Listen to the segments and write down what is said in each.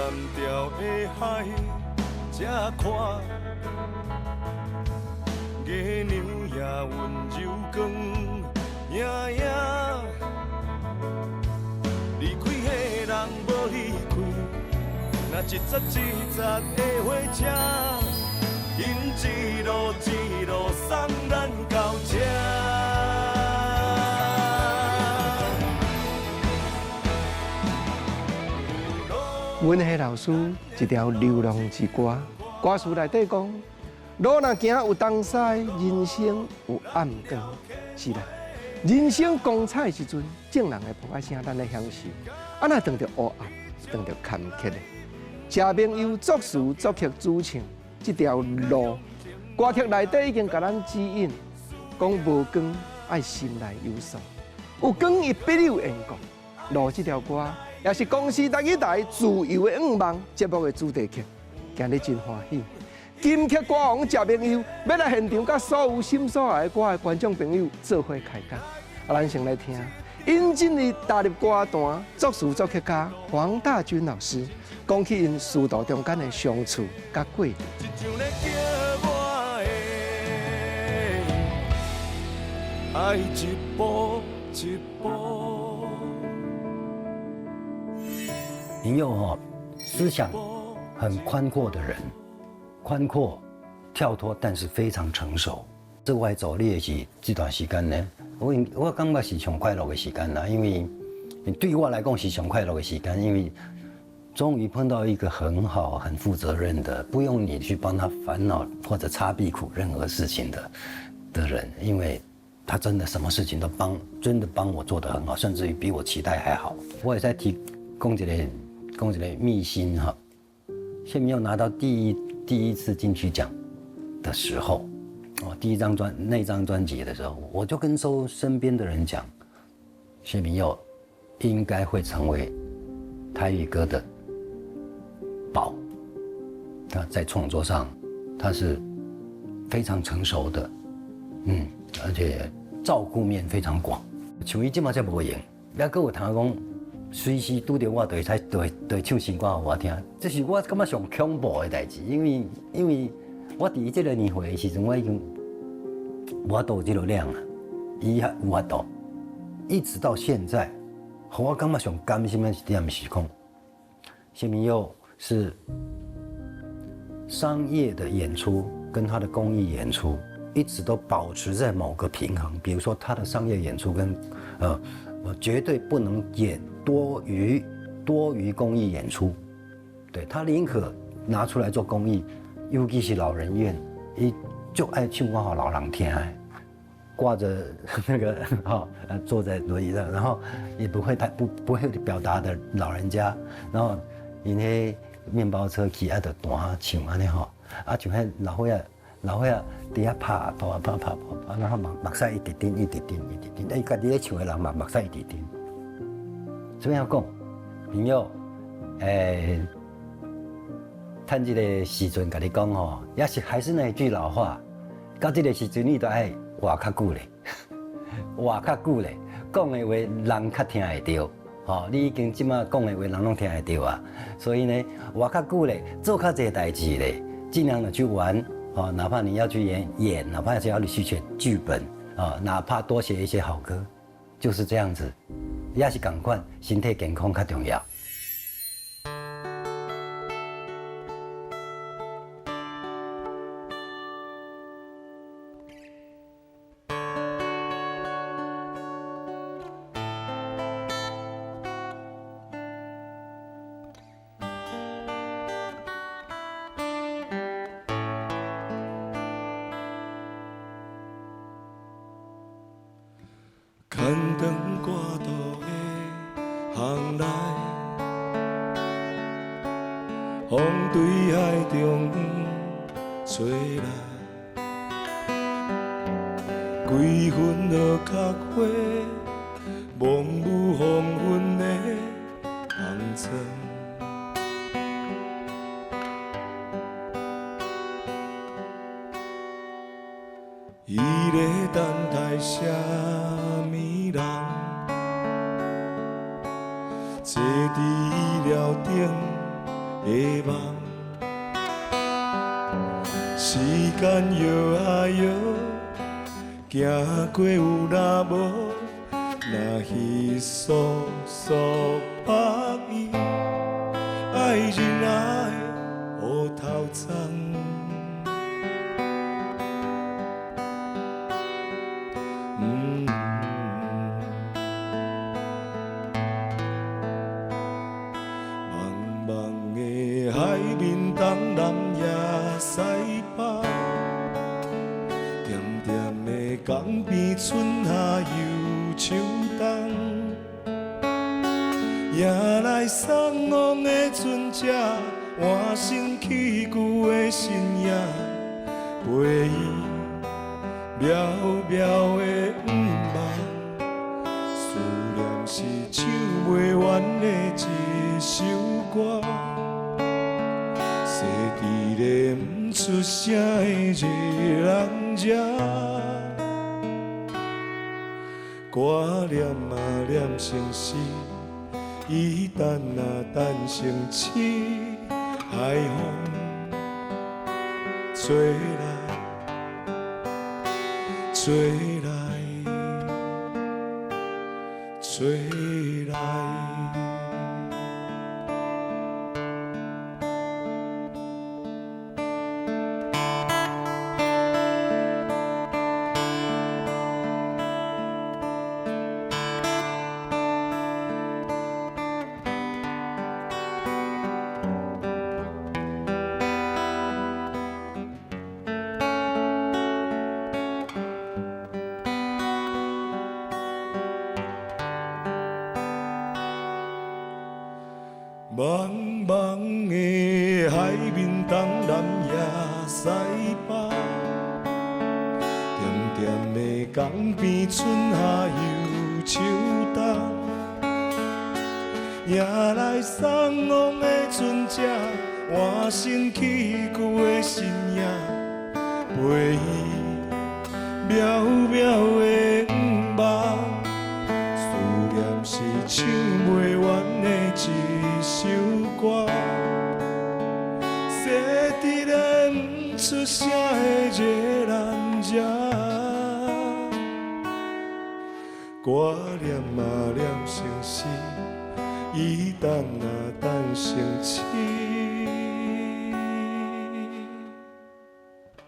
蓝调的海，这看月娘也温柔光影影。离开的人无离开，若一节一节的火车，𪜶一路一路送咱到这。阮彼老师一条流浪之歌，歌词内底讲：路若行有东西，人生有暗光。是啦，人生光彩时阵，众人的噗仔声，咱咧享受；啊，若碰著乌暗，碰著坎坷咧，谢明佑作词作曲主唱这条路，歌曲内底已经共咱指引，讲无光爱心内有数，有光伊必有缘故。路这条歌，也是公视台语台自由的愿望节目的主题曲，今日真欢喜，金曲歌王谢明佑欲来现场，佮所有心所爱的歌的观众朋友做伙开讲。啊，咱先来听，引进伊踏入歌坛作词作曲家黄大军老师讲起𪜶师徒中间的相处佮过程。爱一步一步。明佑哈，思想很宽阔的人，宽阔、跳脱，但是非常成熟。这我做你的是这段时间呢，我感觉是上快乐的时间啦，因为对我来讲是上快乐的时间，因为终于碰到一个很好、很负责任的，不用你去帮他烦恼或者擦屁股任何事情的人，因为他真的什么事情都帮，真的帮我做得很好，甚至于比我期待还好。我也在提供一个。讲一个秘辛哈，谢明佑拿到第一次金曲奖的时候，哦，第一张专那张专辑的时候，我就跟周身边的人讲，谢明佑应该会成为台语歌的宝。他在创作上，他是非常成熟的，而且照顾面非常广。像伊这马才无闲，也阁有通讲。随时拄著我，就会使，就会唱新歌予我听。这是我感觉上恐怖的代志，因为我伫这个年岁的时阵，我已经无法度有这个量啊，伊还有法度，一直到现在，予我感觉上甘心的一点是讲，谢明佑是商业的演出跟他的公益演出一直都保持在某个平衡。比如说他的商业演出跟我绝对不能演多于公益演出，对，他宁可拿出来做公益，尤其是老人院，伊就爱唱歌予老人听，挂着那个哈，坐在轮椅上，然后也不会太不会表达的老人家，然后𪜶彼面包车去啊，就弹唱按呢吼，啊像彼老岁仔老岁仔伫遐拍拍拍拍拍，然后目屎一直滴一直滴一直滴，伊家己咧唱的人嘛目屎一直滴。所以要讲，朋友，趁这个时阵共你讲吼，也是还是那句老话，到这个时阵你都爱活较久咧，活较久咧，讲的话人较听会著，吼，你已经这马讲的话人拢听会著啊，所以呢，活较久咧，做较济代志咧，尽量的去玩，哦，哪怕你要去演演，哪怕是要你去写剧本，啊，哪怕多写一些好歌，就是这样子。也是仝款，身体健康较重要。牵肠挂肚的巷内，风对海中吹来，规份落壳花，蒙雾黄昏的红窗。伊咧等待啥物人？坐伫椅了顶的的夢。時間搖啊搖，行過有若無，若彼訴訴別伊，愛人愛烏頭鬃。茫茫的海面，東南也西北，恬恬的江邊，春夏又秋冬，迎來送往的船隻，換新去舊的身影，陪伊渺渺的向望，思念是唱袂完的一首歌，细伫咧毋出声的一人这，挂念啊念成诗，伊等啊等成痴，海风吹来吹来吹来。茫茫的海面，東南也西北，恬恬的江邊，春夏又秋冬，迎來送往的船隻，換新去舊的身影，陪伊渺渺的向望，思念是唱袂完的一首歌，细伫咧毋出声的一个人这，挂念啊念成诗，伊等啊等成痴，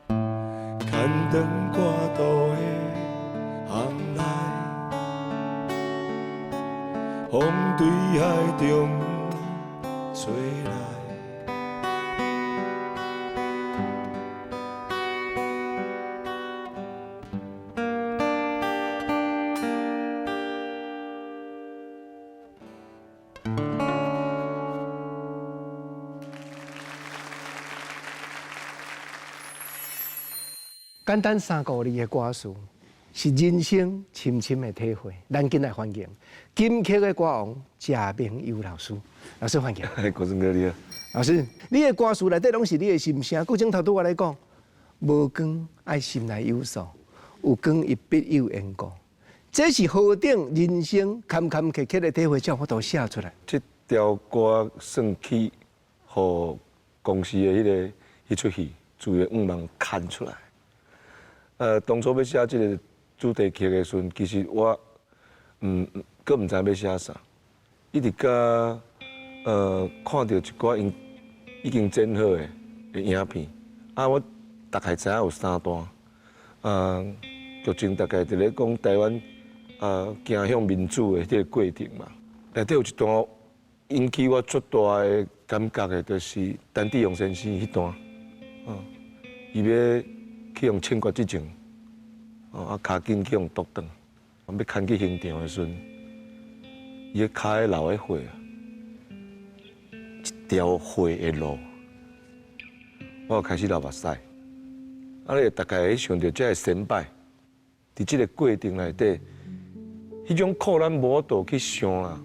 牵肠挂肚的巷内，风对海中吹来。簡單三個字的歌詞，是人生深深的體會。咱緊來歡迎金曲的歌王謝明佑老師。老師歡迎。國生哥你好。老師，你的歌詞內底攏是你的心聲。古前頭拄我來講，無光愛心內有數，有光伊必有緣故。這是何等人生坎坎坷坷的體會，才有法度寫出來。這條歌算去予公司的彼齣戲，自願願望牽出來。當初欲寫這个主題曲的時陣，其實我閣毋知欲寫啥，一直到看著一寡𪜶已經剪好的影片，啊，我大概知影有三段，劇情大概佇咧講台灣走向民主的這个過程嘛。內底有一段引起我足大的感覺的，就是陳志勇先生彼段，伊欲去予槍決之前，啊，跤筋去予剁斷，欲牽去刑場的時陣，伊个跤流的血啊，一條血會落，我就開始流目屎。啊，你大概會想著這个先輩，佇這个過程內底，彼種苦咱無法度去想啦。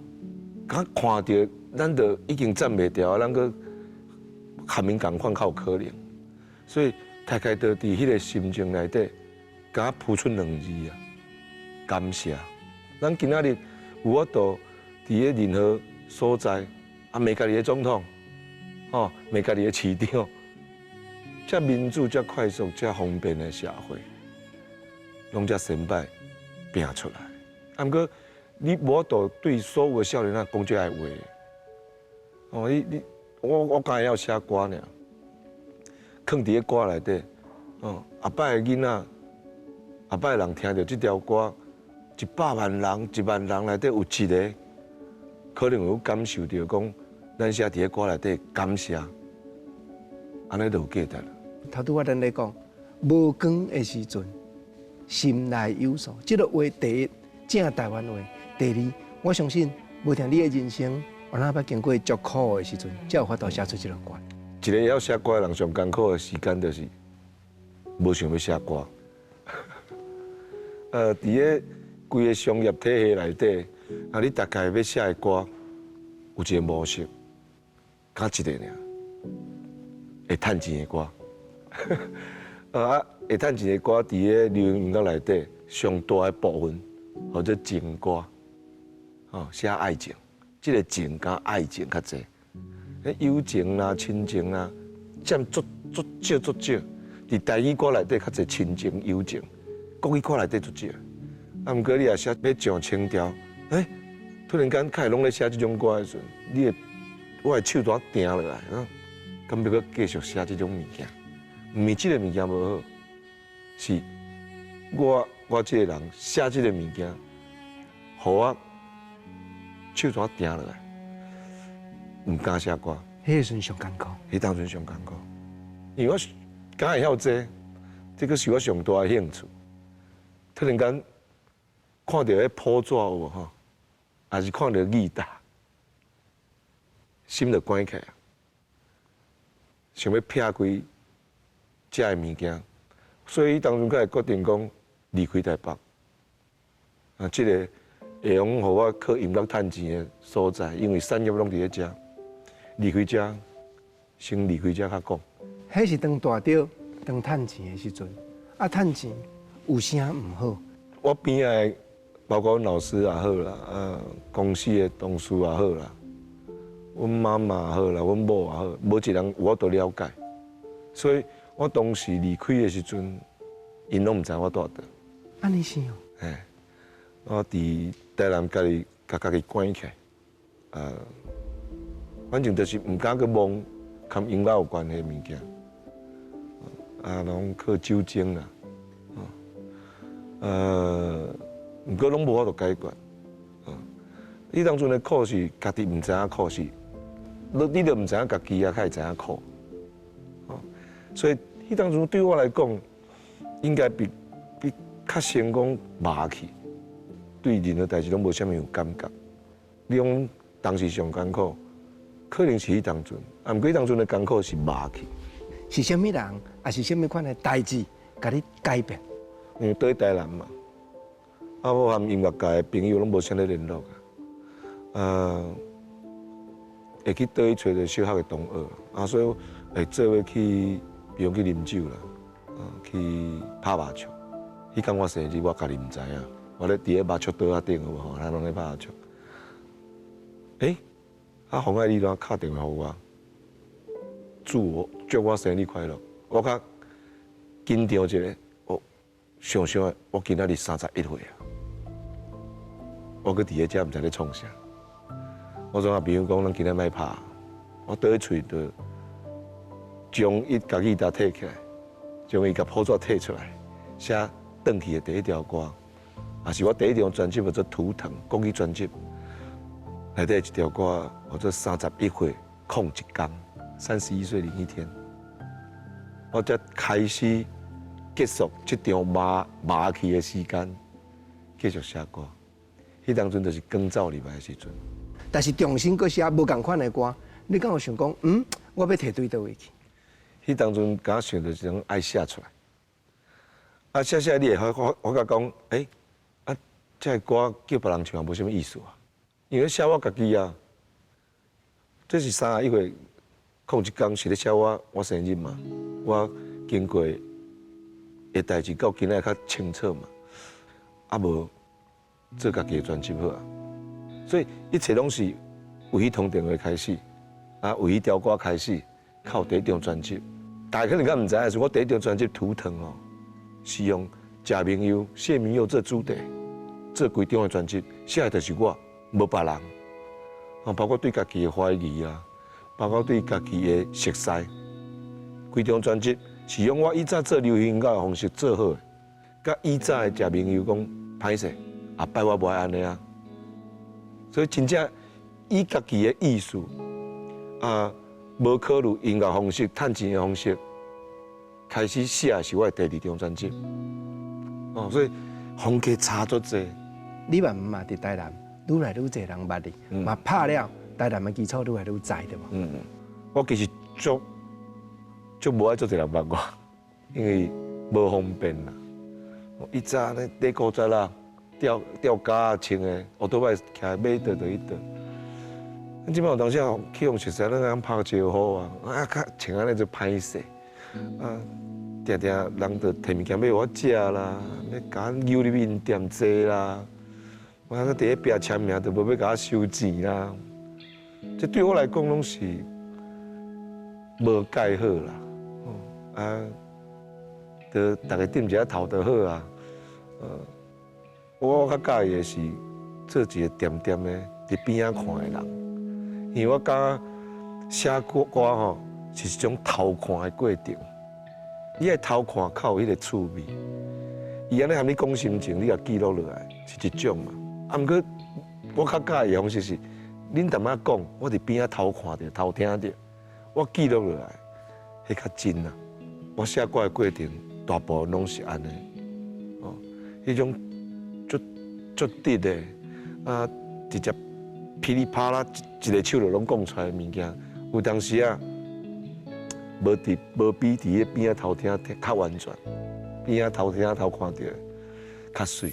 敢看著，咱就已經站袂牢，咱閣含𪜶仝款較有可能，所以。大概就佇彼个心情內底，敢浮出兩字啊，感謝。咱今仔日有法度佇咧任何所在，啊，罵家己的總統，吼，罵家己的市長，遮民主、遮快速、遮方便的社會，攏遮先擺拼出來。啊，毋過你無法度對所有的少年仔講這个話。哦，你你我我敢會曉寫歌爾，囥佇咧歌內底，哦，後擺的囡仔，後擺的人聽著這條歌，100萬人、1萬人內底有一个可能有感受著講，咱寫佇咧歌內底感謝，按呢就有價值啦。頭拄仔咱咧講，無光的時陣，心內有數。這个話第一正台灣話，第二，我相信無定你的人生，有哪捌經過足苦的時陣，才有法度寫出這个歌。一个會曉寫歌的人上艱苦的時間，就是無想欲寫歌。佇咧規个商業體系內底，啊，你大概欲寫的歌有一個模式，敢一個爾，會趁錢的歌。啊，會趁錢的歌，佇咧流行音樂內底上大的部分，號做情歌，吼，寫愛情，這个情佮愛情較濟，友情啦、親情啦，佔足足少足少。佇台語歌內底較濟親情、友情，國語歌內底足少。啊，毋過你若寫欲上情調，突然間開始攏咧寫這種歌的時陣，你會我的手就定落來，啊，敢欲閣繼續寫這種物件？毋是這個物件無好，是我我這個人寫這個物件，予我手怎定落來，毋敢寫歌。彼个時陣上艱苦。彼當陣上艱苦，因為我敢會曉這，這个是我上大的興趣。突然間看著彼譜紙有無吼，抑是看著吉他，心就關起來，想欲撇開這个物件，所以當陣才會決定講離開台北。啊，這个會用予我靠音樂趁錢的所在，因為產業攏佇咧遮，離開遮，先離開遮較講。彼是當大著當趁錢的時陣，啊，趁錢有啥毋好？我邊仔的，包括阮老師也好啦，啊，公司的同事也好啦，阮媽媽也好啦，阮某也好，無一人有法度了解。所以我當時離開的時陣，𪜶攏毋知我蹛佗。按呢是哦。嘿，我佇台南家己共家己關起來，啊，反正就是毋敢去摸佮音樂有關係的物件，啊，攏靠酒精啦，毋過攏無法度解決，啊，你當陣的苦是家己毋知影苦是，你都毋知影家己啊，較會知影苦，所以彼當陣對我來講，應該比較先講麻去，對任何代誌攏無啥物有感覺。你講當時上艱苦，可能是彼當陣，啊，毋過彼當陣的艱苦是麻去。是啥物人，抑是啥物款的代誌，共你改變？因為倒去台南嘛，啊，我和音樂界的朋友攏無啥咧聯絡啊，會去佗去揣著小學的同學，啊，所以會做伙去，比如去啉酒啦，啊，去拍麻將。彼工我生日，我家己毋知影，我咧佇咧麻雀桌仔頂有無吼，咱攏咧拍麻將。啊，洪愛麗怎敲電話予我，祝我生日快樂。我較緊張一下，我想想，我今仔日31歲啊，我閣佇咧遮毋知咧創啥。我總共朋友講，咱今仔莫拍，我倒去喙就將伊共吉他提起來，將伊共譜紙提出來，寫轉去的第一條歌，也是我第一張專輯叫做《圖騰》國語專輯，內底一條歌叫做31歲空一工，31歲零一天，我才開始結束這場麻麻去的時間，繼續寫歌。彼當陣就是剛走入來的時陣。但是重新閣寫無仝款的歌，你敢有想講，我欲提對佗位去？彼當陣敢想著是講愛寫出來，啊寫寫你會發覺講，啊，這个歌叫別人唱也無啥物意思啊，因為寫我家己啊，這是31歲空一工是咧寫我生日嘛，我經過的代誌到今仔較清楚嘛，啊無做家己的專輯好啊，所以一切攏是為彼通電話開始，啊，為彼條歌開始，靠第一張專輯。大家可能較毋知影是，我第一張專輯《圖騰》哦，是用謝明佑、謝明佑做主題，做規張的專輯，寫的就是我，無別人。啊，包括對家己的懷疑啊，包括對家己的熟似，規張專輯是用我以前做流行音樂的方式做好的。佮以早的謝明佑講歹勢，後擺我無愛按呢啊。所以真正以家己的意思啊，無考慮音樂方式、趁錢的方式，開始寫的是我的第二張專輯。哦，所以風格差足濟。你嘛毋嘛佇台南，愈來愈濟人捌你，嘛拍了台南的基礎愈來愈知對無？嗯，我其實足足無愛足濟人捌我，因為無方便啦。以前咧底古早啦，吊吊膠仔穿的，烏托擺徛買倒就去倒。這擺有當時去予熟似，咱通拍招呼啊，啊較穿按呢就歹勢，啊，定定人就提物件欲予我食啦，欲共阮揪入去𪜶店坐啦，我佇咧壁簽名，就無欲共我收錢啦。這對我來講攏是無蓋好啦，啊。就逐家點一下頭就好啊。我較佮意的是做一個恬恬的佇邊仔看的人，因為我感覺寫歌歌吼是一種偷看的過程。你愛偷看較有彼個趣味，伊按呢含你講心情，你共記錄落來是一種嘛。啊，毋過我較佮意的方式是，恁淡仔講，我佇邊仔偷看著、偷聽著，我記錄落來，彼較真啊。我寫歌的過程。大部分攏是按呢，哦，彼種足足直的，啊，直接噼里啪啦一個手就攏講出來的物件，有當時啊，無佇無比佇咧邊仔偷聽較完全，邊仔偷聽偷看著較媠。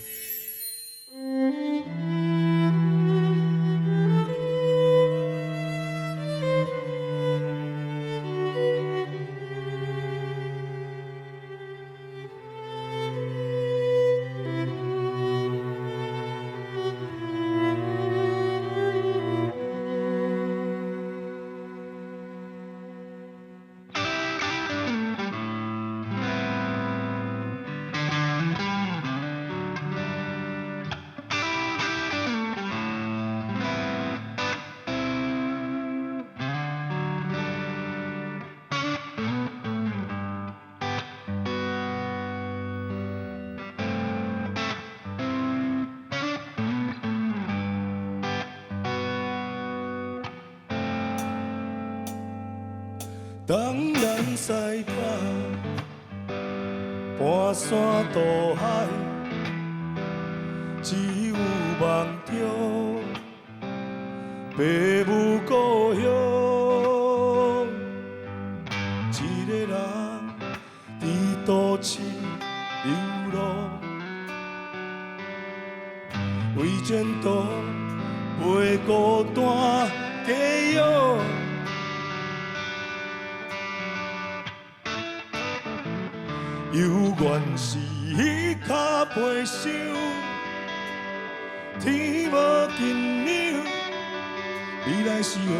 東南西北，搬山渡海，只有夢著爸母故鄉。一個人佇都市流浪，為前途袂孤單寄養。猶原是彼跤皮箱，天無盡量，未來是何？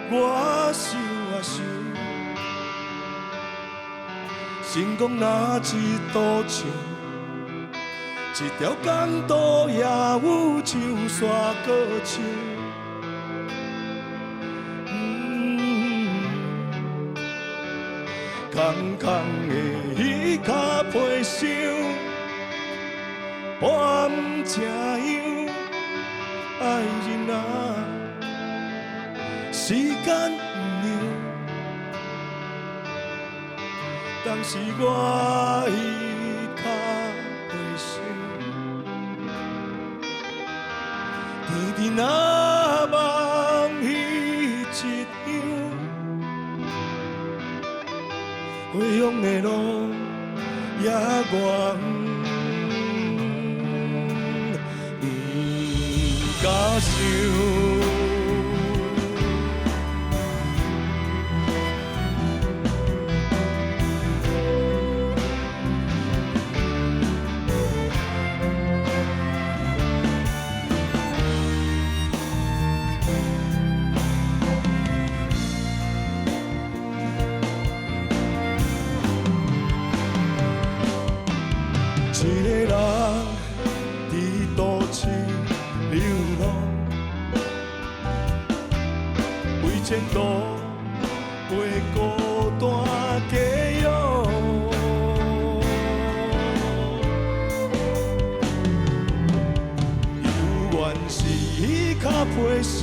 我想啊想，成功若一堵牆，一條江渡也有樹煞閣唱。空空的彼跤皮箱，半暝正阳，愛人啊，時間毋讓，當時我彼跤皮箱，甜甜啊夢彼一樣。回鄉的路也遠，毋敢想。前途，陪孤單寄養。猶原是彼跤皮箱，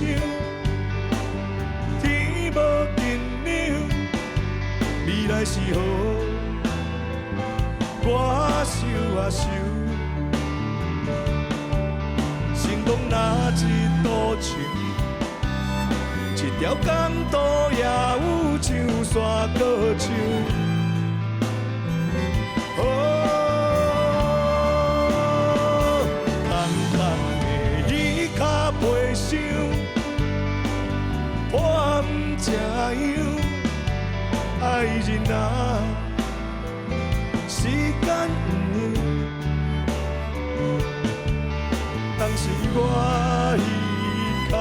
天無盡量，未來是予我想啊想。成功若一堵牆，一條港渡也有唱，煞閣唱。哦，空空的彼跤皮箱，破毋成样，愛人啊，時間毋讓。當時我彼跤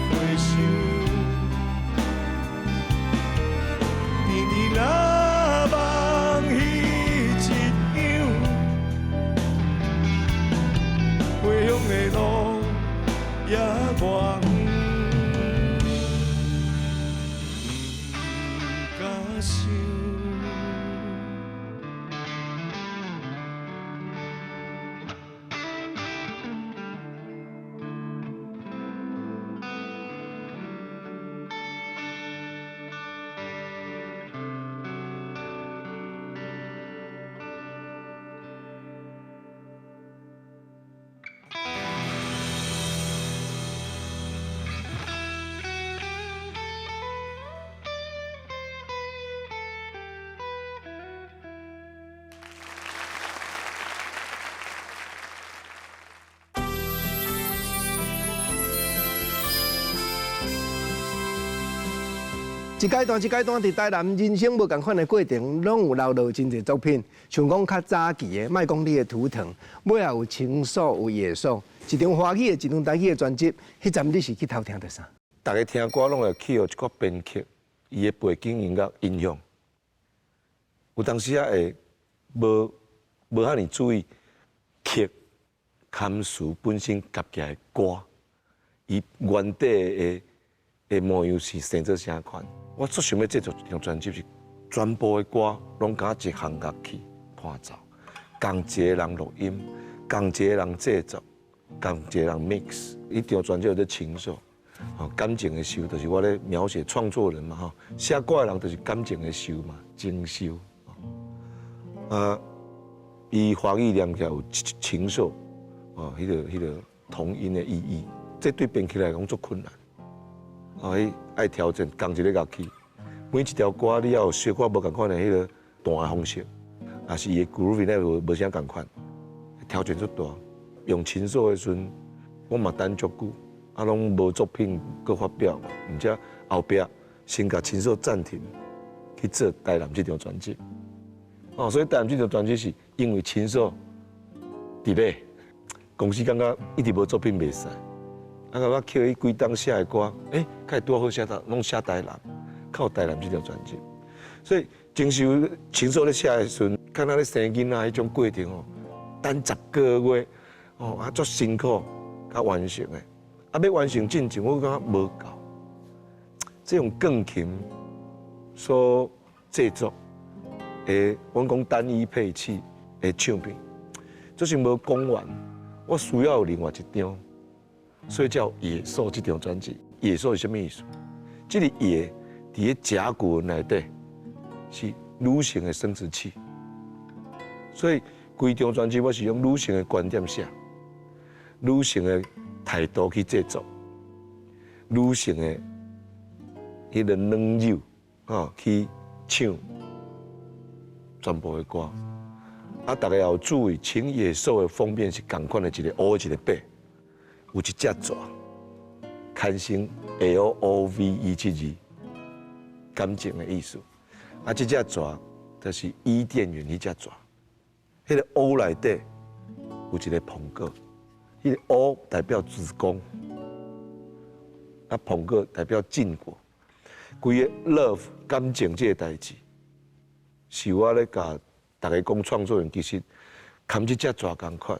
皮箱，甜甜仔夢彼一樣，回鄉的路猶偌遠，毋敢想。一階段一階段佇台南人生無仝款的過程，攏有留落真濟作品。像講較早期的，莫講你的圖騰，尾仔有情獸有野獸，一張華語的，一張台語的專輯。彼陣你是去偷聽著啥？逐家聽歌攏會去予一寡編曲，伊的背景音樂影響。有當時仔會無遐爾注意曲含詞本身夾起來的歌，伊原底的模樣是生做啥款？我最想欲製作一張專輯是全部的歌攏共一項樂器伴奏，仝一個人錄音，仝一個人製作，仝一個人 mix。彼張專輯叫做情獸，吼，感情的獸，就是我咧描寫創作人嘛，吼，寫歌的人就是感情的獸嘛，情獸。啊，伊華語念起來有情獸，哦，彼個同音的意義，這對編曲來講足困難。哦，彼愛調整仝一個樂器，每一條歌你要有小可無仝款的彼個彈的方式，也是伊的 groove 咧無啥仝款，挑戰足大。用琴手的時陣，我嘛等足久，啊，攏無作品閣發表嘛，毋才後壁先共琴手暫停去做台南這張專輯。哦，所以台南這張專輯是因為琴手佇咧公司感覺一直無作品袂使。啊！我捡彼幾冬寫的歌，欸，較會拄好寫到，攏寫台南，靠台南這張專輯。所以，情緒情緒咧寫的時陣，敢若咧生囡仔彼種過程吼，等10個月，哦，啊，足辛苦，才完成的。啊，欲完成進前，我感覺無夠。這種鋼琴所製作的，阮講單一配器的唱片，就是無講完。我需要有另外一張。所以叫《野獸》這張專輯，《野獸》是啥物意思？這個野佇咧甲骨文內底是女性的生殖器，所以規張專輯我是用女性的觀點寫，女性的態度去製作，女性的彼個軟柔啊去唱全部的歌。啊，大家也有注意，請《野獸》的封面是仝款的一個烏一個白。有一隻蛇，牽成 L O V E 這字，感情的意思。啊，這隻蛇就是伊甸園彼隻蛇。彼個 O 內底有一個蘋果，彼個 O 代表子宮，啊，蘋果代表禁果。規个 love 感情這個代誌，是我咧共大家講創作人其實含這隻蛇仝款，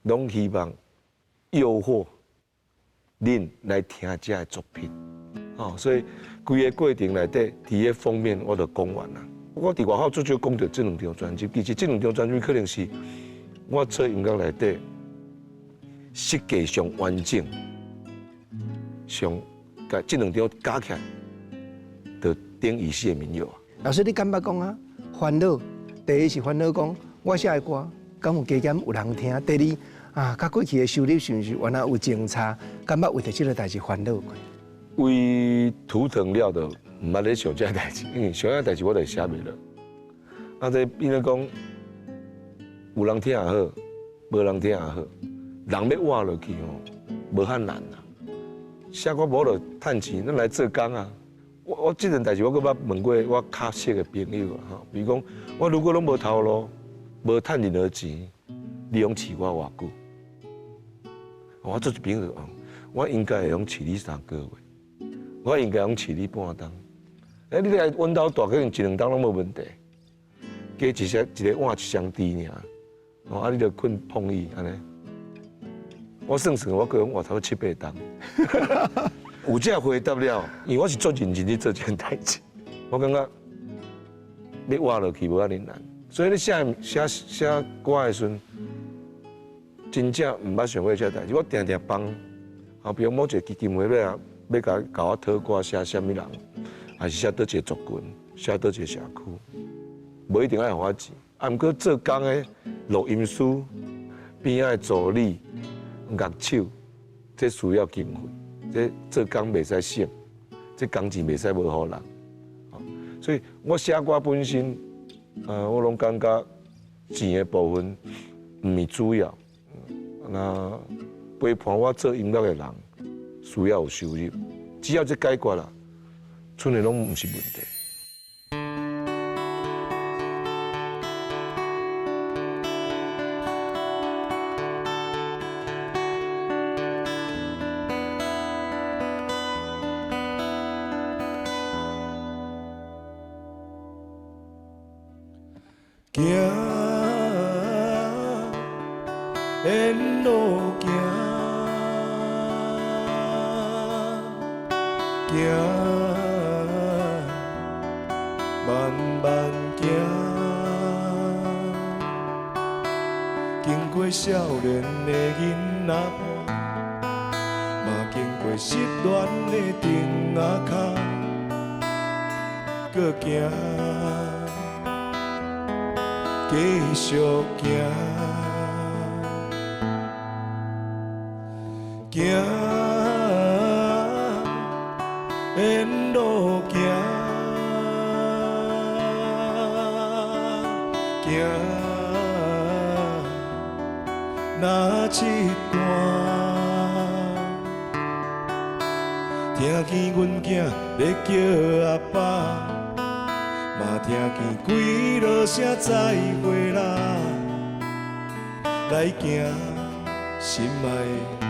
攏希望。誘惑恁來聽這个作品，哦，所以規个過程內底，佇个封面我就講完啦。我佇外口足少講著這兩張專輯，其實這兩張專輯可能是我做音樂內底設計上完整、上共這兩張加起來，就等於四個民謠啊。老師，你感覺講啊？煩惱，第一是煩惱講我寫的歌，敢有加減有人聽？第二啊，佮過去的收入是毋是原來有前差？感覺為著這个代誌煩惱過？為圖騰了就毋捌咧想這个代誌，因為想這个代誌我就寫袂落。啊，這變做講有人聽也好，無人聽也好，人欲活落去吼，無遐難啦。寫歌無就趁錢，咱來做工啊。我這件代誌我閣捌問過我較熟的朋友吼，比如講我如果攏無頭路，無趁任何錢，你用飼我偌久？我做一朋友講，我應該會用飼你3個月，我應該用飼你半冬。欸，你來阮兜蹛可能一兩冬攏無問題，加一些一个碗一雙豬爾，哦，啊，你就睏碰椅按呢。我算算，我閣用活差不多七八冬。有這回答了，因為我是足認真咧做這件代誌，我感覺欲活落去無遐爾難，所以你寫寫寫歌的時陣，真正毋捌想過這代誌。我定定幫，啊，比如某一個基金會欲啊，欲共共我討歌寫啥物人，還是寫佗一個族群，寫佗一個社區，無一定愛予我錢。啊，毋過做工的錄音師、邊仔的助理、樂手，這需要經費。這做工袂使省，這工錢袂使無予人，所以我寫歌本身，我攏感覺錢的部分毋是主要，那陪伴我做音樂的人需要有收入，只要這解決啦，賰的攏毋是問題。行，沿路行，行，慢慢行，經過少年的囡仔伴，嘛經過失戀的釘仔跤，閣行。繼續行，行，沿路行，行，若這段，聽見阮囝咧叫阿爸。嘛聽見幾落聲再會啦，來行心愛的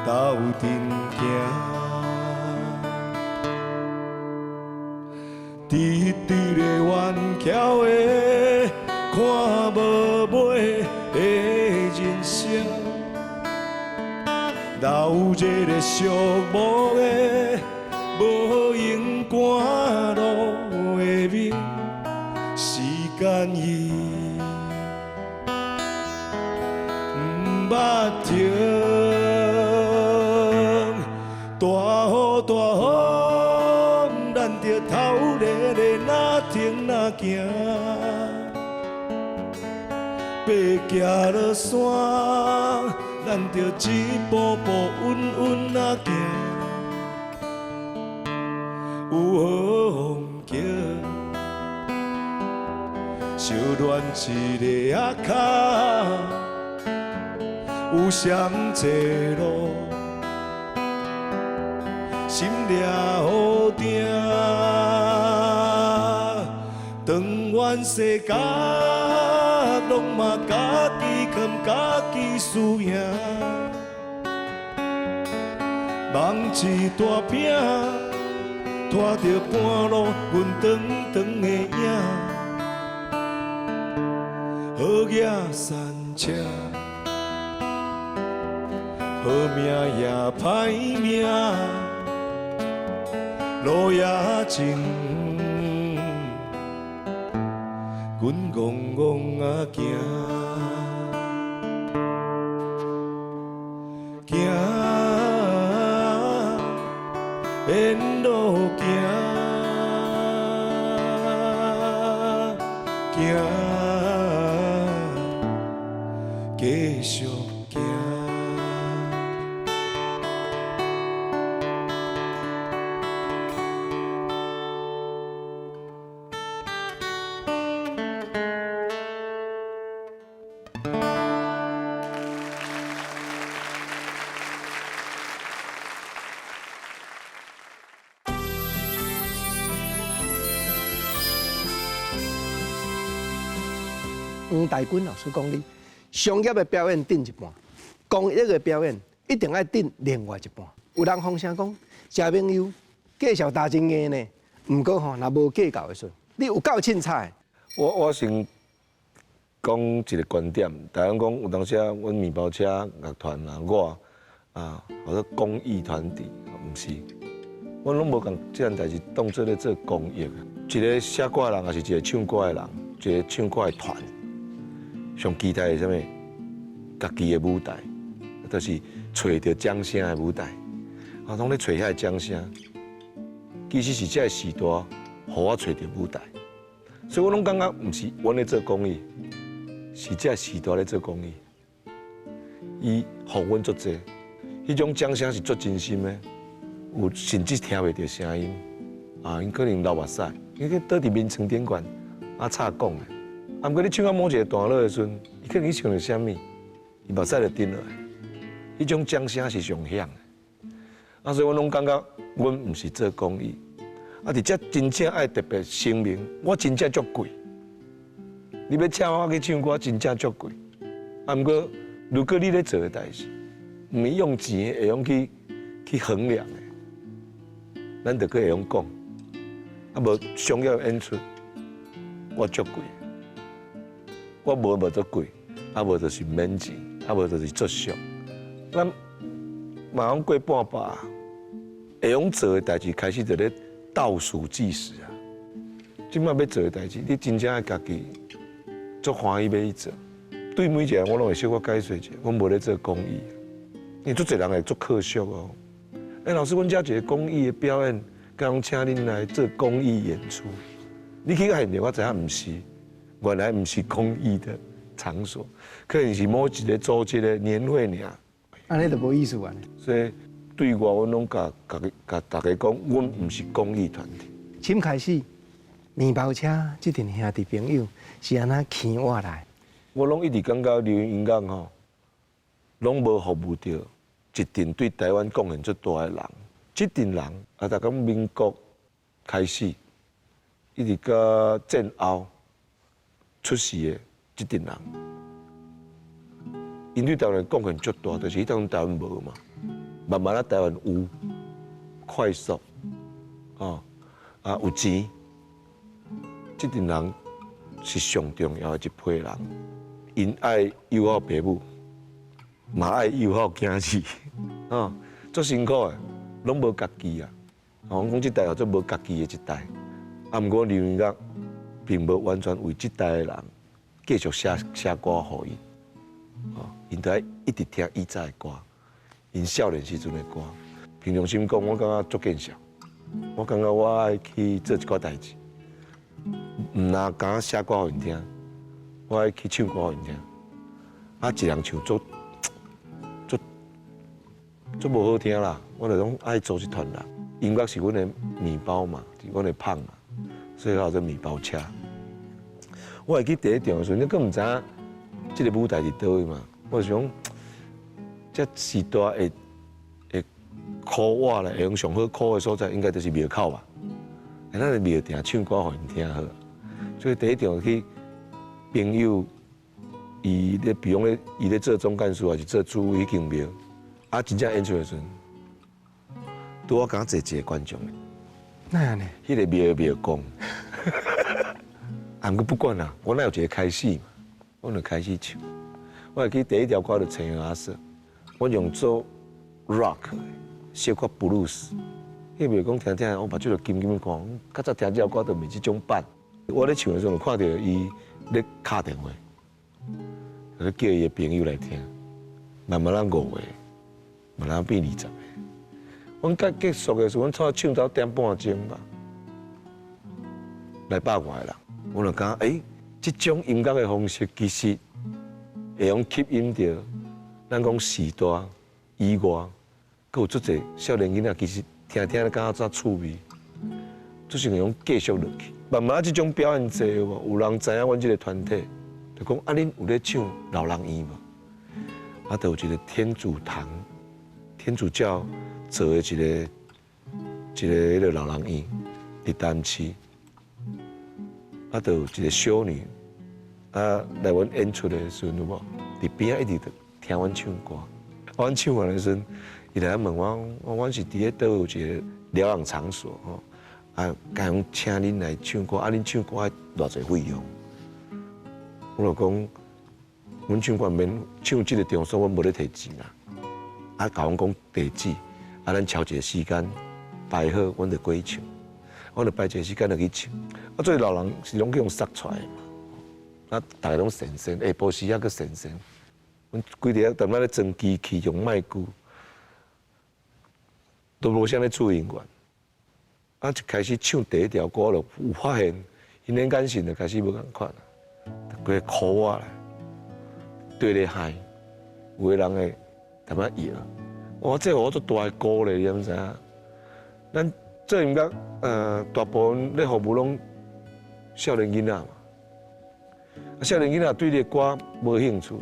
鬥陣行，直直的遠橋的看無尾的人生，留一个寂寞的無閒趕路的面，時間伊毋捌停，大雨大風，咱著頭咧咧若停若行，爬行落山，咱著一步步穩穩仔行，有好風景。相戀一个仔跤，有誰坐路，心掠雨定，長遠世角攏嘛家己囥，家己輸贏，夢一大餅，拖著半路阮長長的影。好額山車，好命也歹命，路也真遠，阮戆戆仔行，行，沿路行，行，继续行。黄大军老师讲你，商业的表演顶一半，公益的表演一定爱顶另外一半。有人风声讲，谢明佑介绍大真硬呢，毋过吼，若无计较的时阵，你有够凊彩。我先讲一个观点，大家讲有当时啊，阮面包车乐团啊，我啊，或者公益团体，毋是，阮拢无共这件代志当做咧做公益。一个写歌的人，抑是一个唱歌的人，一个唱歌的团，上期待的啥物？家己的舞台，就是揣著掌声的舞台。啊，拢咧揣遐个掌声，其实是这个时代，予我揣著舞台。所以我拢感觉，毋是阮咧做公益，是这个时代咧做公益。伊予阮足济，彼种掌声是足真心的，有甚至听袂著声音。啊，𪜶可能流目屎，𪜶去倒伫眠床顶悬，啊，吵讲的。啊，毋过你唱到某一个段落的时阵，伊可能去想著啥物，伊目屎就滴落来。彼种掌声是上响的。啊，所以我拢感觉，阮毋是做公益。啊，伫遮真正爱特别声明，我真正足贵。你欲请我去唱歌，真正足贵。啊，毋过如果你咧做的代志，毋是用钱会用去衡量的，咱就阁会用讲。啊，无商业演出，我足贵。我无足贵，啊无就是免钱，啊无就是足俗。咱嘛讲过半百，会用做的代志开始就咧倒数计时啊。这摆欲做的代志，你真正爱家己足欢喜欲去做。对每一个人，我拢会小可解释一下，阮无咧做公益，因为足济人会足可惜哦。欸，老师，阮遮一个公益的表演，敢请恁来做公益演出？你去到现场，我知影毋是。原来毋是公益的场所，可能是某一个组织的年会尔。按呢就无意思啊。所以对外，阮拢共大家讲，阮毋是公益团体。先开始，面包车这阵兄弟朋友是按怎牵我来？我拢一直感觉流行音乐吼，拢无服务著一阵对台湾贡献足大的人。这阵人啊，逐讲民国开始，一直到战后出世的这阵人，𪜶对台湾贡献足大，就是彼当台湾无嘛，慢慢仔台湾有快速，哦，啊有钱，这阵人是上重要的一批人，𪜶爱友好爸母，嘛爱友好囝儿，哦，足辛苦的，拢无家己啊，哦，阮讲这代叫做无家己的一代，啊，毋过刘音乐并无完全为这代的人继续写写歌予𪜶，哦，𪜶都爱一直听以早的歌，𪜶少年时阵的歌。凭良心讲，我感觉足见笑，我感觉我爱去做一寡代志，毋若敢写歌予𪜶听，我爱去唱歌予𪜶听。啊，一人唱足足足无好听啦，我就讲爱组一团人。音乐是阮的面包嘛，是阮的芳嘛，所以叫做面包车。我会记第一场的时阵，你阁毋知影这个舞台伫佗位嘛？我就想，这时代会箍我咧，会用上好箍的所在，应该就是庙口吧？咱伫庙埕唱歌予𪜶听好。所以第一场去朋友，伊咧，比如讲咧，伊咧做总干事，还是做主委彼间庙，啊，真正演出的时阵，拄好敢坐一个观众。哪按呢？彼个庙庙公。啊，毋过不管啦，我哪有一个开始嘛，我就开始唱。我会记第一条歌就《青阿嫂》，我用做 rock 的，小可 blues，彼袂講聽聽，我目睭就金金看，較早聽這首歌都袂這種版。我咧唱的時陣，看著伊咧敲電話，就叫伊的朋友來聽，慢慢仔5個，慢慢變20個。阮到結束的時陣，阮差不多唱到1點半鐘吧，來百外個人，我就感覺，欸，這種音樂的方式其實會用吸引著咱講時代以外，閣有足濟少年囡仔，其實聽聽咧感覺真趣味，就是會用繼續落去。慢慢這種表演濟有無？有人知影阮這個團體，就講啊，恁有咧唱老人院無？啊，就有一個天主堂、天主教做的一個彼個老人院，佇台南市。啊，就有一個修女，啊，來阮演出的時陣有無？佇邊仔一直聽阮唱歌。阮唱完的時陣，伊來問我，我阮是佇咧佗有一個療養場所吼，啊，敢講請恁來唱歌，啊，恁唱歌愛偌濟費用？我就講，阮唱歌免唱這個場所，阮無咧提錢啦。啊，共阮講地址，啊，咱敲一個時間排好，阮就過去唱。我就排一個時間就去唱。啊，做老人是攏去予殺出來的嘛。啊，逐个攏神仙，下晡時猶閣神仙。阮規日踮遐咧裝機器，用麥具，都無啥咧注意阮。啊，一開始唱第一條歌，我就有發現，𪜶的眼神就開始無仝款啊，規个箍我來，對咧嗨，有的人會淡仔搖。哇，這予我足大的鼓勵，你敢知影？咱做音樂，大部分咧服務攏少年囡仔嘛。啊，少年囡仔對你的歌無興趣，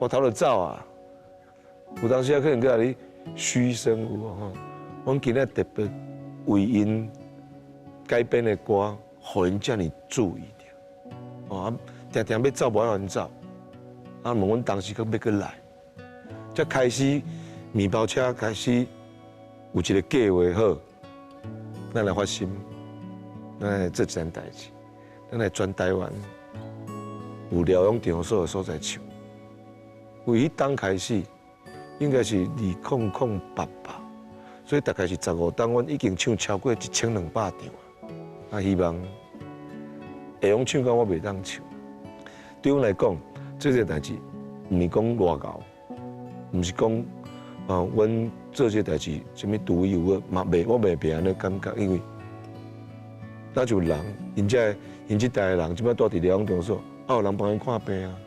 我頭就走啊。有當時啊，可能閣共你噓聲有無吼？阮今仔特別為𪜶改編的歌，予𪜶遮爾注意著。哦，啊，定定欲走無愛予𪜶走，啊，問阮當時閣欲閣來，才開始麵包車開始有一個計劃好，咱來發心，咱來做一件代誌，咱來全台灣有療養場所的所在唱。為彼當開始，應該是2008吧，所以大概是15冬，阮已經唱超過1200場啊！希望會用唱到我袂當唱。對阮來講，這個代誌毋是講偌𠢕，毋是講啊，阮做這個代誌啥物獨一無二，嘛袂，我袂按呢感覺，因為若像人，𪜶這𪜶這代的人，這擺住佇療養場所，啊有人幫𪜶看病啊，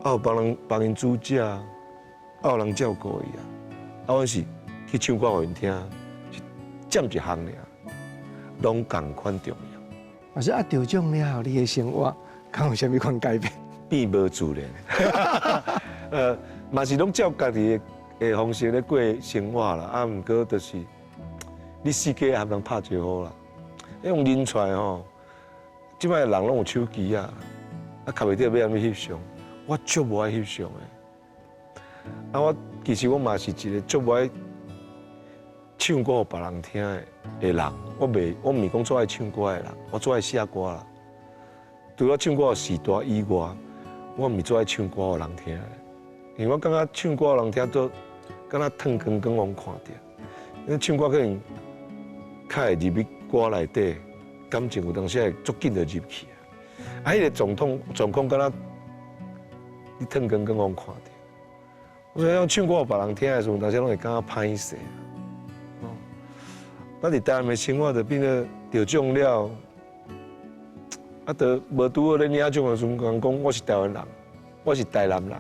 啊有幫人幫𪜶煮食啊，啊有人照顧伊啊，啊阮是去唱歌予𪜶聽，是佔一項爾，攏仝款重要。老師啊，得獎了後，你的生活敢有啥物款改變？變無自然，嘛是攏照家己的方式咧過生活啦。啊，毋過就是你四界含人拍招呼啦。用認出來吼，這擺人攏有手機啊，啊，較袂著欲按怎翕相，我足無愛翕相的。啊，我其實我嘛是一個足無愛唱歌予別人聽的人。我袂，我毋是講足愛唱歌的人，我足愛寫歌啦。除了唱歌的時代以外，我毋是足愛唱歌予人聽的，因為我感覺唱歌予人聽都敢若褪光光予人看著。因為唱歌可能較會入去歌內底，感情有當時會足緊就入去啊。啊，彼個狀況狀況敢若你褪光光予人看著。所以講唱歌予別人聽的時陣，有當時攏會感覺歹勢。哦，咱佇台南的生活就變做得獎了，啊，就無拄好咧領獎的時陣，人講我是台灣人，我是台南人，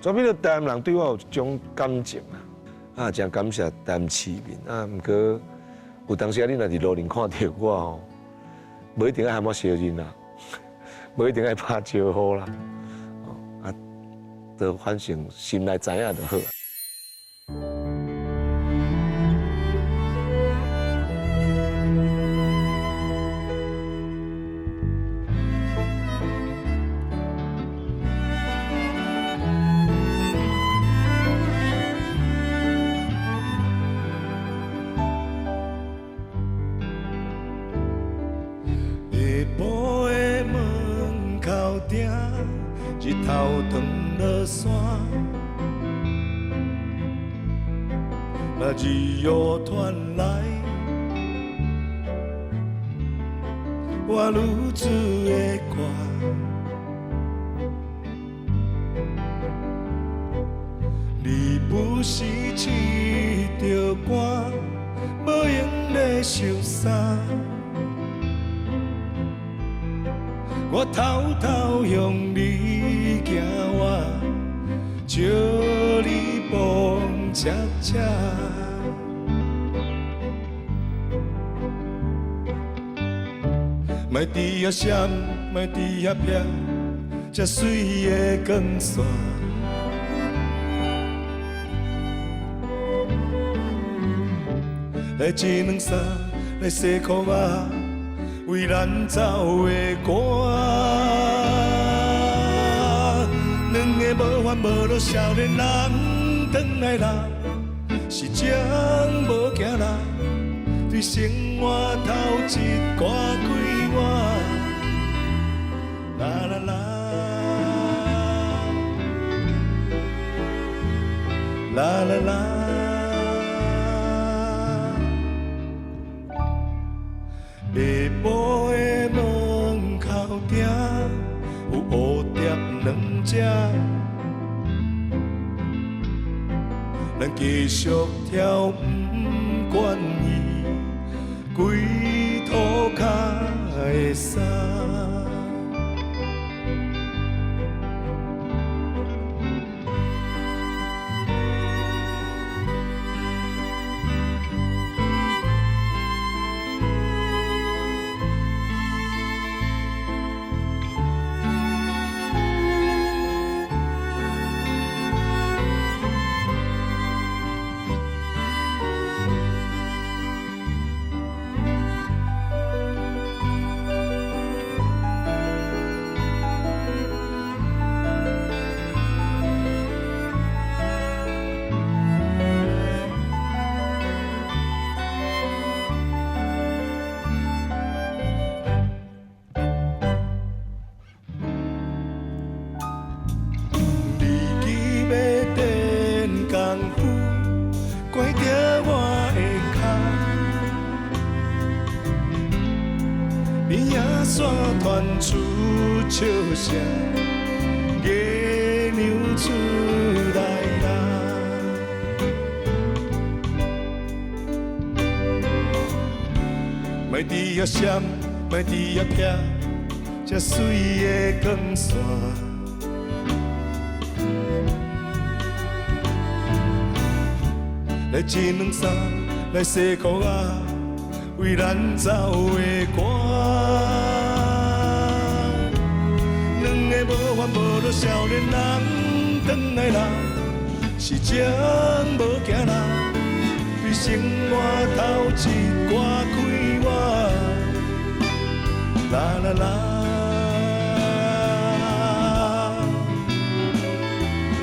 所以變做台南人對我有一種感情啊。啊，真感謝台南市民啊。毋過有當時啊，你若佇路頂看著我吼，無一定愛含我相認啦，無一定愛拍招呼啦。啊，就反正心內知影就好。下晡的門口埕，日頭轉落山，若日雨团来，我女子的歌。你不是试著寒，无闲咧收衫。我偷偷向你行活，笑你蹦恰恰。莫伫遐闪，莫伫遐避，这水的光线。来一两三，来西裤仔，为咱走的歌。两个无烦无恼少年人，转来啦，是情无行啦，对生活头一寡快活。啦啦啦，啦啦啦。下晡的门口埕有蝴蝶两只，咱继续跳，不管伊规涂跤的衫。你记欲电功夫，拐著我的跤，边仔线传出笑声，月娘出来啦。莫伫遐闪，莫伫遐避，这水的光线。来一两三，来西裤仔，为咱走的歌。两个无烦无恼少年人，转来啦，是情无行啦，对生活头一寡快活。啦啦啦，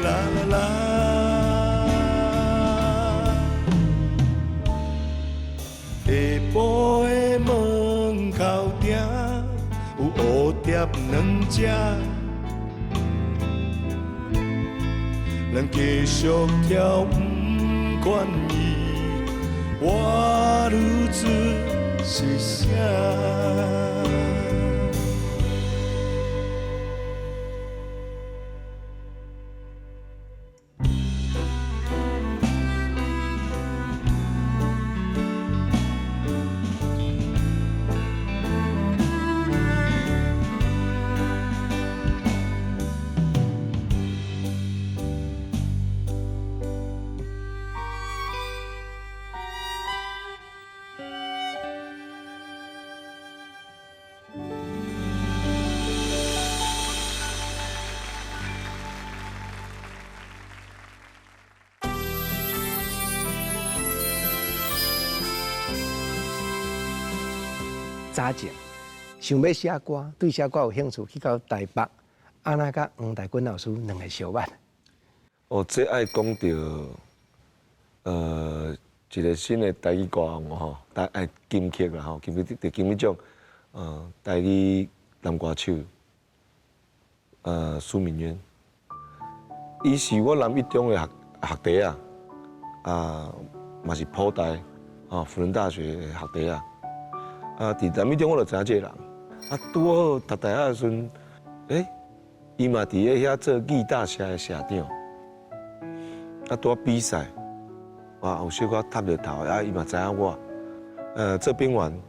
啦啦啦。下晡的门口埕有蝴蝶两只，咱继续跳，不管伊我女子是啥。早前想欲写歌，对写歌有兴趣，去到台北，按怎佮黄大军老师两个相捌？哦，這愛講著，一個新的台語歌王吼，台金曲啦吼，金曲得金曲獎，台語男歌手，蘇明淵，伊是我南一中的學弟啊，啊，嘛是輔大，哦，輔仁大學的學弟啊。啊，佇南一中我就知影這個人。啊，拄好讀大學的時陣，伊嘛佇咧遐做藝大社的社長。啊，拄仔比賽，哇，有小可踏著頭，啊，伊嘛知影我。做兵員，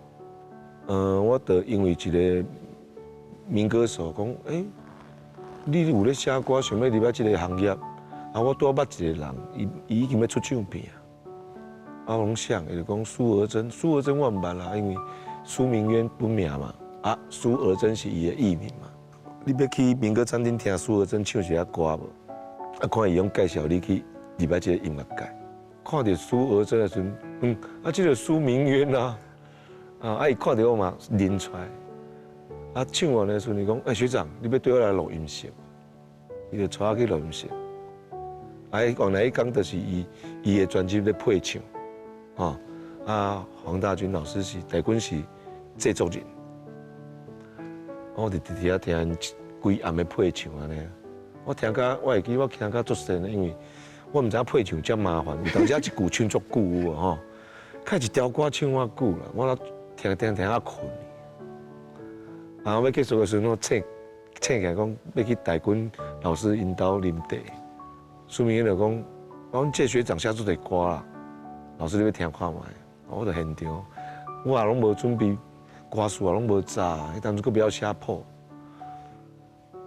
我就因為一個民歌手講，你有咧寫歌，想欲入來這個行業，啊，我拄仔捌一個人，伊已經欲出唱片啊。啊，我講誰？伊就講蘇娥珍，蘇娥珍我毋捌啦，因為蘇明淵本名嘛，啊，蘇娥珍是伊的藝名嘛。你欲去民歌餐廳聽蘇娥珍唱一下歌無？啊，看伊攏介紹你去入來這個音樂界。看著蘇娥珍的時陣，啊，這個蘇明淵啊，啊，伊看著我嘛認出來。啊，唱完的時陣，伊講，學長，你欲綴我來錄音室？伊就帶我去錄音室。啊，原來彼工就是伊的專輯咧配唱，吼，啊，黃大軍老師是大軍是製作人，我就佇遐聽規暗的配唱按呢。我聽甲我會記，我聽甲足神的，因為我毋知影配唱遮麻煩，有當時一句唱足久有無吼？開一條歌唱偌久啦，我聽聽聽甲睏。啊，欲結束的時陣，我醒醒起來講欲去大軍老師𪜶兜啉茶。蘇明淵就講，阮這學長寫足濟歌啦，老師你欲聽看覓？我就現場，我也攏無準備，歌詞也攏無查，彼當陣閣袂曉寫譜，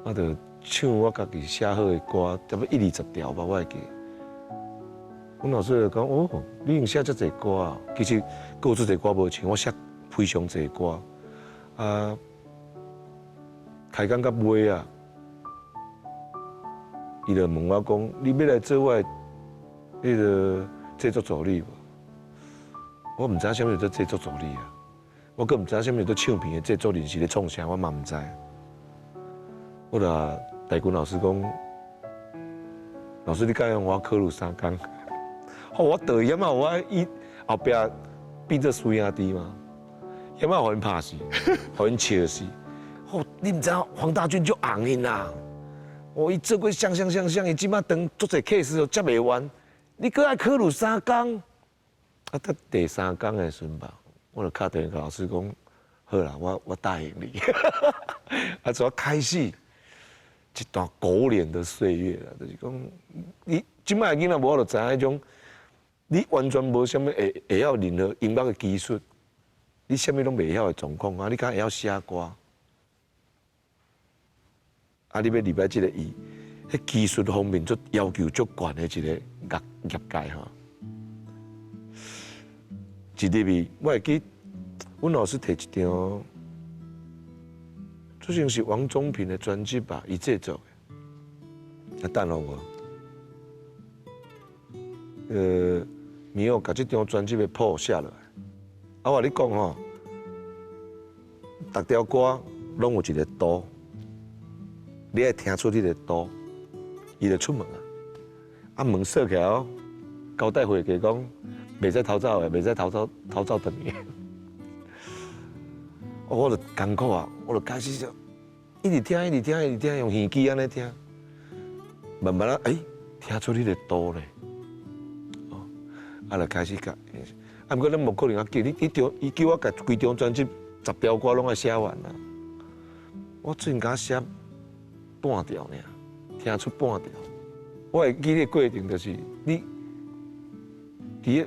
我就唱我家己寫好的歌，差不多一二十條吧，我會記。阮老師就講，哦，你用寫遮濟歌啊？其實閣有足濟歌無唱，我寫非常濟歌。啊，開講到尾啊，伊就問我講：你欲來做我的彼個製作助理無？我毋知影啥物叫做製作助理啊！我閣毋知影啥物叫做唱片的製作人是咧創啥，我嘛毋知。我就大軍老師講：老師，你敢予我考慮三工？哦，我倒去嘛，我伊後壁變做師兄弟嘛，遐嘛予𪜶拍死，予𪜶笑死。哦，你毋知影黃大軍足紅𪜶啦！哦，伊做過啥啥啥啥，伊這馬當足濟 case 都接袂完，你閣愛考慮三工？啊，到第三工的時陣吧，我就敲電話共老師講，好啦，我答應你。啊，就開始一段狗臉的歲月啦，就是講你這擺的囡仔無法度知影彼種，你完全無啥物會曉任何音樂的技術，你啥物攏袂曉的狀況啊，你敢會曉寫歌？啊！你欲入來這個伊，彼技術方面足要求足懸的一個業界吼。一入去，我會記，阮老師提一張，好像是王中平的專輯吧，伊製作的。啊，等予我，明佑共這張專輯的譜寫落來。啊，我共你講吼，逐條歌攏有一個度。你愛聽出彼個度，伊就出門啊！啊，門鎖起來哦，交代伙計講，袂使偷走的，袂使偷走，偷走轉去。我就艱苦啊，我就開始就一直聽，一直聽，一直聽，用耳機按呢聽，慢慢啊，聽出彼個度咧，哦，啊，就開始共。啊，毋過咱無可能啊，叫你一張，伊叫我共規張專輯十條歌攏愛寫完啊。我最近共寫半條爾，聽出半條。我會記彼個過程，就是你佇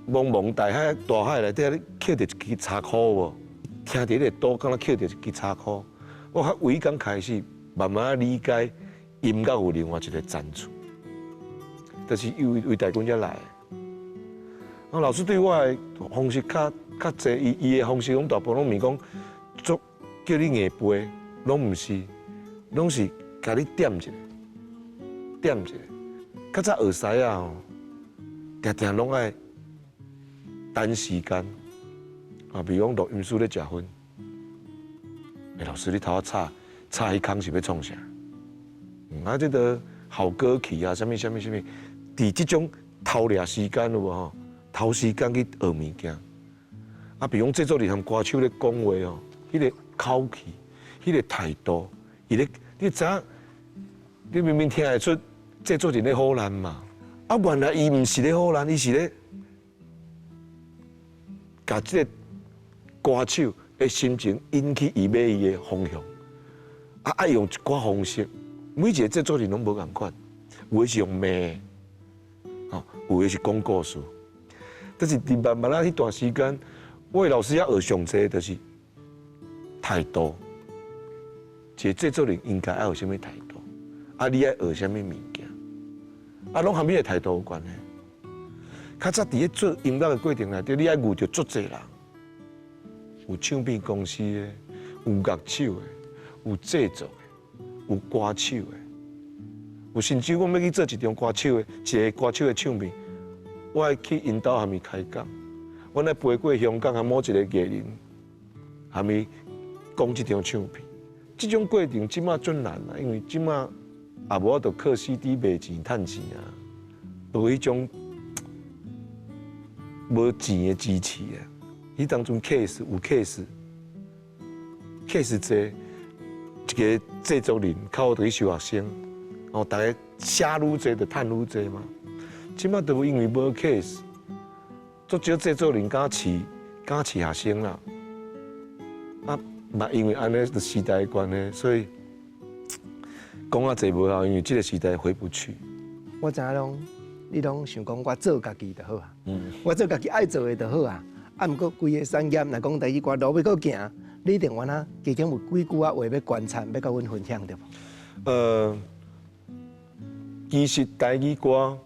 個茫茫大海大海內底，你抾著一支柴箍無？聽著彼個度，敢若抾著一支柴箍。我較為彼工開始慢慢理解音樂有另外一個層次，就是因為為大軍遮來的。啊，老師對我的方式較濟，伊的方式攏大部分攏毋是講足叫你硬背，攏毋是，攏是共你點一下，點一下。較早學師仔吼，定定攏愛等時間。啊，比如講錄音師咧食薰，老師你頭仔吵吵彼空是欲創啥？啊，這個好歌曲啊，啥物啥物啥物，佇這種偷掠時間有無吼？偷時間去學物件。啊，比如講製作人和歌手咧講話吼，彼個口氣、彼個態度，伊咧，你知影？你明明聽會出製作人咧唬爛嘛？啊，原來伊毋是咧唬爛，伊是咧共這個歌手的心情引去伊欲伊的方向，啊，愛用一寡方式，每一個製作人攏無仝款，有的是用罵，吼，有的是講故事。但是佇慢慢仔彼段時間，我的老師也學上濟，就是態度。一個製作人應該愛有啥物態度？啊，你愛學啥物物件？啊，攏和你的態度有關係。較早佇咧做音樂的過程內底，你愛遇著足濟人，有唱片公司的，有樂手的，有製作的，有歌手的，有甚至講欲去做一張歌手的，一个歌手的唱片，我愛去𪜶兜和伊開講，阮愛飛過香港，和某一个藝人，和伊講這張唱片。這種過程這馬足難啊，因為這馬也無法度靠 CD 賣錢趁錢啊，無彼種無錢的支持啊。彼當陣 case 有 case，case 濟，一个製作人較好去收學生，哦，逐家寫愈濟就趁愈濟嘛。這馬都因為無 case，足少製作人敢飼敢飼學生啦。啊，嘛因為按呢時代的關係，所以講較濟無效，因為這个時代回不去。我知影攏，你攏想講我做家己就好啊。我做家己愛做的就好啊。啊，毋過規个產業，若講台語歌路欲閣行，你一定有哪加減有幾句仔話欲觀察，欲佮阮分享對無？其實台語歌，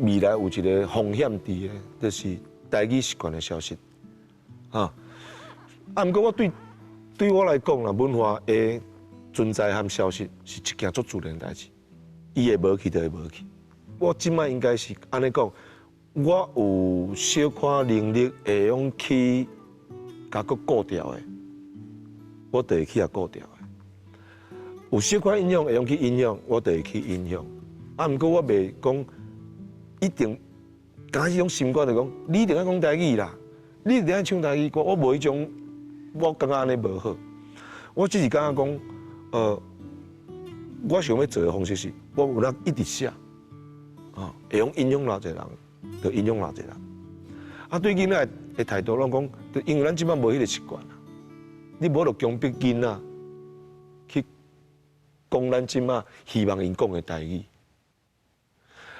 未來有一个風險佇的，就是台語習慣的消失。啊，啊，毋過我對對我來講啦，文化的存在和消失是一件足自然的代誌，伊會無去就會無去。我這擺應該是按呢講，我有小可能力會用去共閣顧牢的，我就會去共顧牢的。有小可影響會用去影響，我就會去影響。啊，毋過我袂講一定，敢彼種習慣就講，你一定愛講台語啦，你一定愛唱台語歌。我無彼種，我感覺按呢無好。我只是感覺講，我想欲做的方式是，我有咧一直寫，啊，會用影響偌濟人，就影響偌濟人。啊，對囡仔的態度攏講，就因為咱這擺無彼个習慣啊，你無就強迫囡仔去講咱這擺希望𪜶講的台語。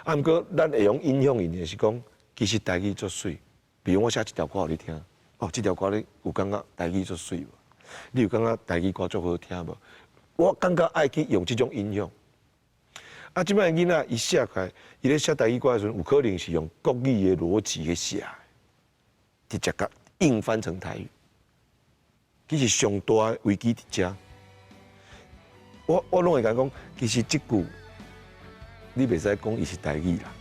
啊，毋過咱會用影響𪜶的是講，其實台語足媠。比如我寫這條歌予你聽，哦，這條歌你有感覺台語足媠無？你有感覺台語歌足好聽無？我感覺愛去用這種影響。啊，這擺囡仔伊寫起來，伊咧寫台語歌的時陣，有可能是用國語的邏輯去寫，直接共硬翻成台語。其實上大的危機佇遮。我攏會共講，其實這句你袂使講伊是台語啦，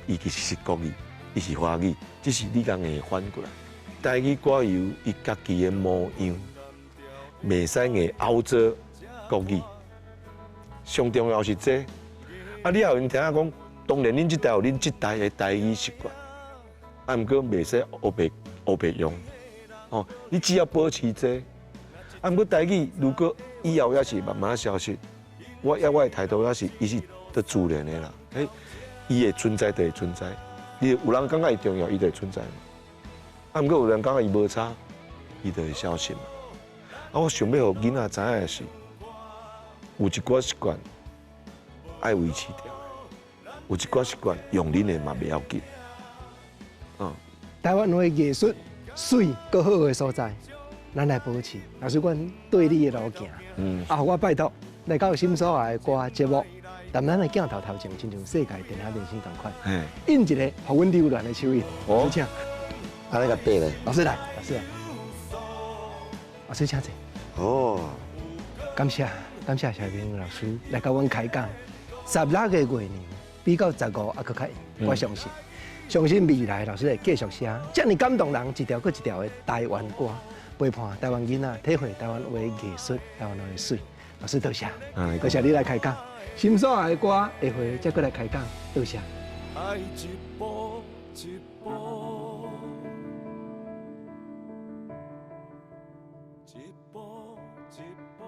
伊其實是國語，伊是華語，只是你共硬翻過來。台語歌有伊家己的模樣，袂使硬拗做國語。上重要是這。啊，你也有閒聽講，當然恁這代有恁這代的台語習慣，啊，毋過袂使烏白烏白用。哦，你只要保持這。啊，毋過台語如果以後也是慢慢消失，我抑我的態度也是，伊是足自然的啦。欸，伊會存在就會存在，你有人感覺伊重要，伊就會存在嘛。啊，毋過有人感覺伊無差，伊就會消失嘛。啊，我想欲予囡仔知影的是，有一寡習慣愛維持著，有一寡習慣用恁的嘛袂要緊。嗯。台灣話藝術媠閣好的所在，咱來保持。老師，阮對你的路行，啊，我拜託來到心所愛的歌節目，但咱的鏡頭頭前，親像世界電影明星仝款，印一個予阮留戀的手印。老師請，按呢共綴咧。老師來，老師來，老師請坐。哦，感謝感謝蕭明老師來佮阮開講。16個月娘比較15猶閣較圓，我相信，相信未來老師會繼續寫，遮爾感動人，一條閣一條的台灣歌，陪伴台灣囡仔，體會台灣話藝術，台灣話媠。老師多謝，多謝你來開講。心所愛的歌，下回再閣來開講。多謝。愛一步一步，一步一步。